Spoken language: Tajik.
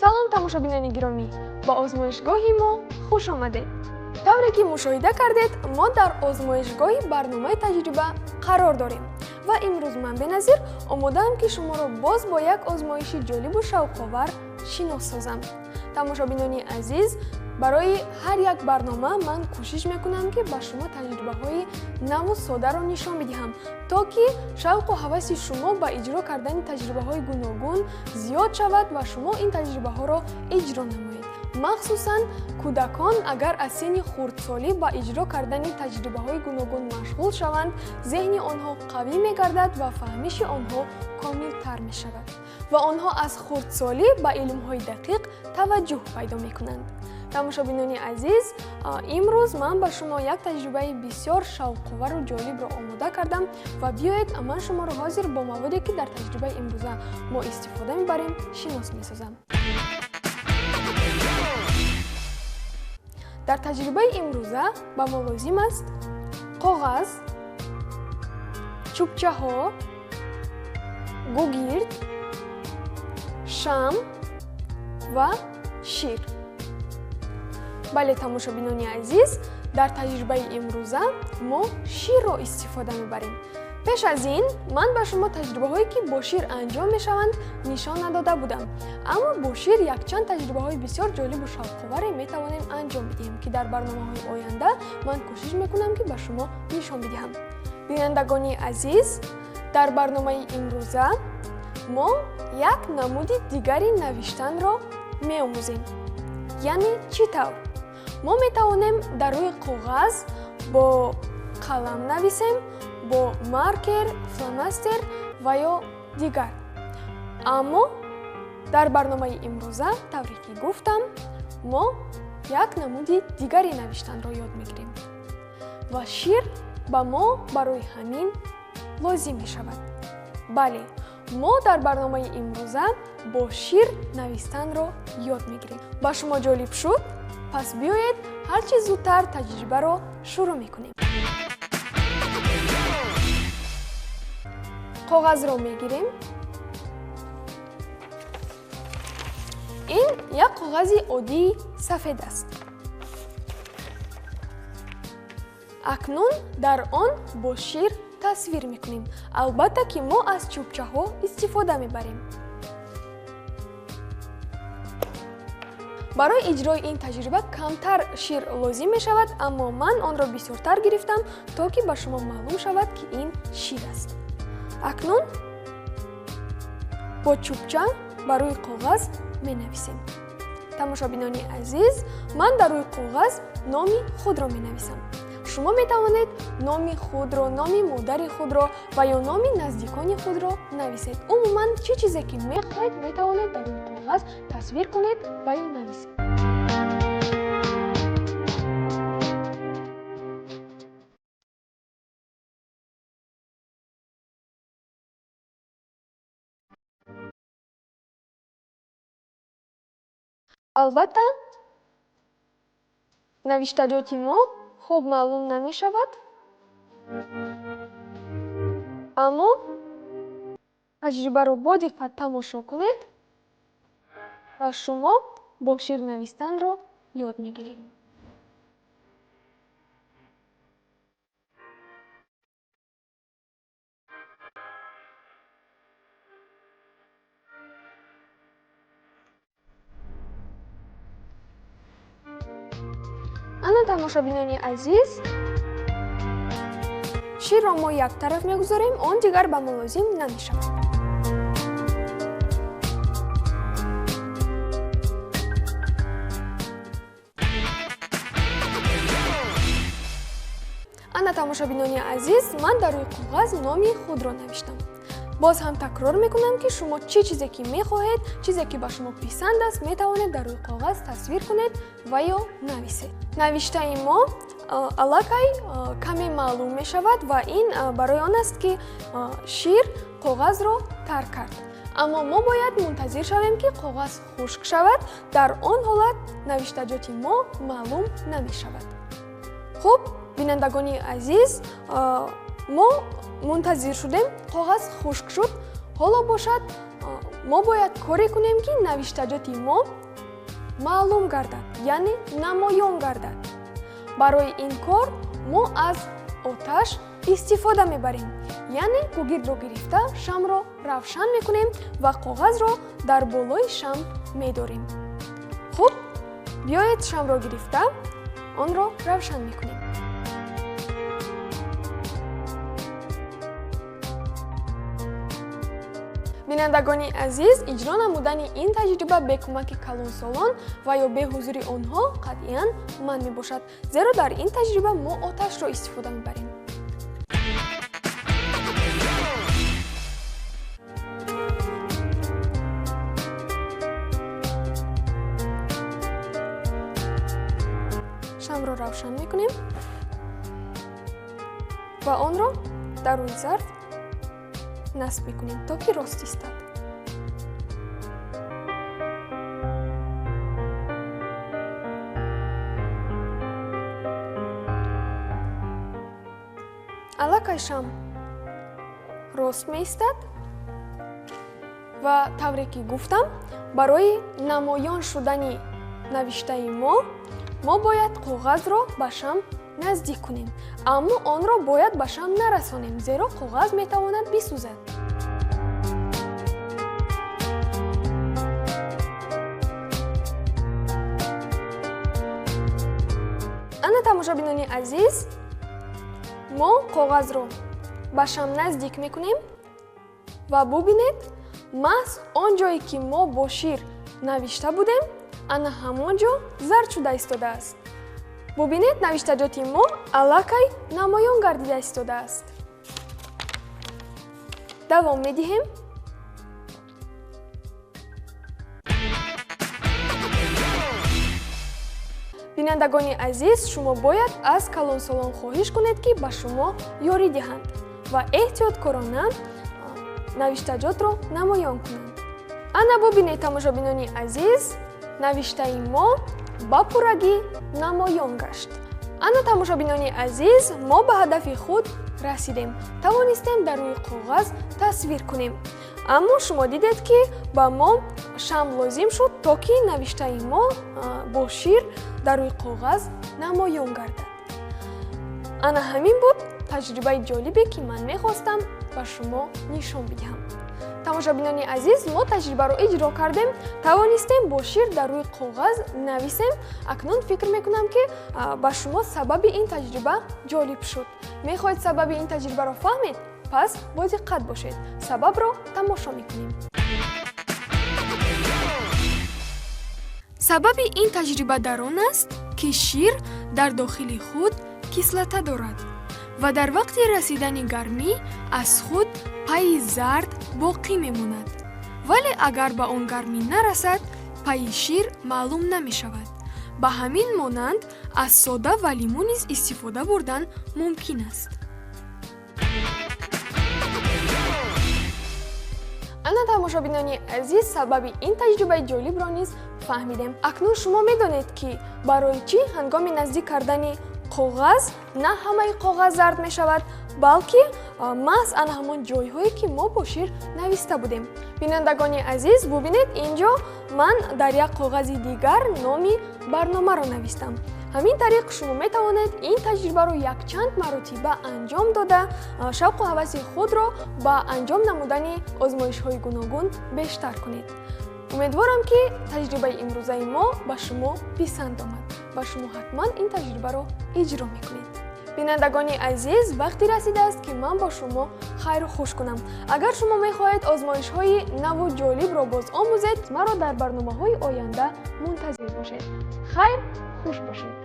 Салом, тамошобинони гиромӣ, ба озмоишгоҳи мо хуш омадед. Тавре ки мушоҳида кардед, мо дар озмоишгоҳи барномаи таҷриба қарор дорем ва имрӯз ман Беназир омодаам, ки шуморо боз бо як озмоиши ҷолибу шавқовар шинос созам. Тамошобинони азиз, барои ҳар як барнома ман кӯшиш мекунам, ки ба шумо таҷрибаҳои наву содаро нишон бидиҳам, то ки шавқу ҳаваси шумо ба иҷро кардани таҷрибаҳои гуногун зиёд шавад ва шумо ин таҷрибаҳоро иҷро намоед. Махсусан кӯдакон агар аз синни хурдсолӣ ба иҷро кардани таҷрибаҳои гуногун машғул шаванд, зеҳни онҳо қавӣ мегардад ва фаҳмиши онҳо комилтар мешавад ва онҳо аз хурдсолӣ ба илмҳои дақиқ таваҷҷӯҳ пайдо мекунанд. Тамошобинони азиз, имрӯз ман ба шумо як таҷрибаи бисёр шавқовару ҷолибро омода кардам ва биёед, ман шуморо ҳозир бо маводе, ки дар таҷрибаи имрӯза мо истифода мебарем, шинос месозам. Дар таҷрибаи имрӯза ба мо лозим аст коғаз, чӯбчаҳо, гугирд, шам ва шир. Бале, тамошобинони азиз, дар таҷрибаи имрӯза мо ширро истифода мебарем. Пеш аз ин ман ба шумо таҷрибаҳое, ки бо шир анҷом мешаванд, нишон надода будам, аммо бо шир якчанд таҷрибаҳои бисёр ҷолибу шавқоваре метавонем анҷом бидиҳем, ки дар барномаҳои оянда ман кӯшиш мекунам, ки ба шумо нишон бидиҳам. Бинандагони азиз, дар барномаи имрӯза мо як намуди дигари навиштанро меомӯзем. Яъне чӣ тавр? Мо метавонем дар рӯи коғаз бо қалам нависем, бо маркер, фломастер ва ё дигар. Аммо дар барномаи имрӯза, тавре ки гуфтам, мо як намуди дигари навиштанро ёд мегирем ва шир ба мо барои ҳамин лозим мешавад. Бале, мо дар барномаи имрӯза бо шир навистанро ёд мегирем. Ба шумо ҷолиб шуд? Пас биёед, ҳарчи зудтар таҷрибаро шурӯъ мекунем. Коғазро мегирем. Ин як коғази оддии сафед аст. Акнун дар он бо шир тасвир мекунем. Албатта, ки мо аз чӯбчаҳо истифода мебарем. Барои иҷрои ин таҷриба камтар шир лозим мешавад, аммо ман онро бисёртар гирифтам, то ки ба шумо маълум шавад, ки ин шир аст. Акнун бо чӯбча ба рӯи коғаз менависем. Тамошобинони азиз, ман дар рӯи коғаз номи худро менависам. Шумо метавонед номи худро, номи модари худро ва ё номи наздикони худро нависед. Умуман, чӣ чизе ки мехоҳед, метавонед дар рӯи коғаз тасвир кунед ва ё нависед. Албатта, навиштаҷоти мо хуб маълум намешавад, аммо таҷрибаро бо диққат тамошо кунед ва шумо бо шир навистанро ёд мегиред. Ана, тамошобинони азиз, ширро мо як тараф мегузорем, он дигар ба мо лозим намешавад. Ана, тамошобинони азиз, ман дар рӯи коғаз номи худро навиштам. Боз ҳам такрор мекунам, ки шумо чӣ чизе ки мехоҳед, чизе ки ба шумо писанд аст, метавонед дар рӯи коғаз тасвир кунед ва ё нависед. Навиштаи мо аллакай каме маълум мешавад ва ин барои он аст, ки шир коғазро тар кард. Аммо мо бояд мунтазир шавем, ки коғаз хушк шавад. Дар он ҳолат навиштаҷоти мо маълум намешавад. Хуб, бинандагони азиз, мо мунтазир шудем, коғаз хушк шуд. Ҳоло бошад, Мо бояд коре кунем, ки навиштаҷоти мо маълум гардад, яъне намоён гардад. Барои ин кор мо аз оташ истифода мебарем, яъне гугирдро гирифта шамро равшан мекунем ва коғазро дар болои шам медорем. Хуб, биёед, шамро гирифта онро равшан мекунем. Бинандагони азиз, иҷро намудани ин таҷриба бе кӯмаки калонсолон ва ё бе ҳузури онҳо қатъиян манъ мебошад, зеро дар ин таҷриба мо оташро истифода мебарем. Шамро равшан мекунем ва онро дар рӯи зарф насб мекунем, то ки рост истад. Аллакай шам рост меистад ва тавре ки гуфтам, барои намоён шудани навиштаи мо бояд коғазро ба шам наздик кунем, аммо онро бояд ба шам нарасонем, зеро коғаз метавонад бисӯзад. Ана, тамошобинони азиз, мо коғазро ба шам наздик мекунем ва бубинед, маҳз он ҷое ки мо бо шир навишта будем, ана ҳамон ҷо зард шуда истодааст. Бубинед, навиштаҷоти мо аллакай намоён гардида истодааст. Давом медиҳем. Бинандагони азиз, шумо бояд аз калонсолон хоҳиш кунед, ки ба шумо ёрӣ диҳанд ва эҳтиёткорона навиштаҷотро намоён кунанд. Ана бубинед, тамошобинони азиз, навиштаи мо ба пуррагӣ намоён гашт. Ана, тамошобинони азиз, мо ба ҳадафи худ расидем, тавонистем дар рӯи коғаз тасвир кунем. Аммо шумо дидед, ки ба мо шам лозим шуд, то ки навиштаи мо бо шир дар рӯи коғаз намоён гардад. Ана ҳамин буд таҷрибаи ҷолибе, ки ман мехостам ба шумо нишон бидиҳам. Тамошобинони азиз, мо таҷрибаро иҷро кардем, тавонистем бо шир дар рӯи коғаз нависем. Акнун фикр мекунам, ки ба шумо сабаби ин таҷриба ҷолиб шуд. Мехоҳед сабаби ин таҷрибаро фаҳмед? Пас бодиққат бошед, сабабро тамошо мекунем. Сабаби ин таҷриба дар он аст, ки шир дар дохили худ кислота дорад ва дар вақти расидани гармӣ аз худ пайи зард боқӣ мемонад, вале агар ба он гармӣ нарасад, пайи шир маълум намешавад. Ба ҳамин монанд аз сода ва лимӯ низ истифода бурдан мумкин аст. Ана, тамошобинони азиз, сабаби ин таҷрибаи ҷолибро низ фаҳмидем. Акнун шумо медонед, ки барои чӣ ҳангоми наздик кардани коғаз на ҳамаи коғаз зард мешавад, балки маҳз ана ҳамон ҷойҳое, ки мо бо шир нависта будем. Бинандагони азиз, бубинед, ин ҷо ман дар як коғази дигар номи барномаро навистам. Ҳамин тариқ шумо метавонед ин таҷрибаро якчанд маротиба анҷом дода, шавқу ҳаваси худро ба анҷом намудани озмоишҳои гуногун бештар кунед. Умедворам, ки таҷрибаи имрӯзаи мо ба шумо писанд омад ва шумо ҳатман ин таҷрибаро иҷро мекунед. Бинандагони азиз, вақте расидааст, ки ман бо шумо хайру хуш кунам. Агар шумо мехоҳед озмоишҳои наву ҷолибро боз омӯзед, маро дар барномаҳои оянда мунтазир бошед. Хайр, хуш бошед.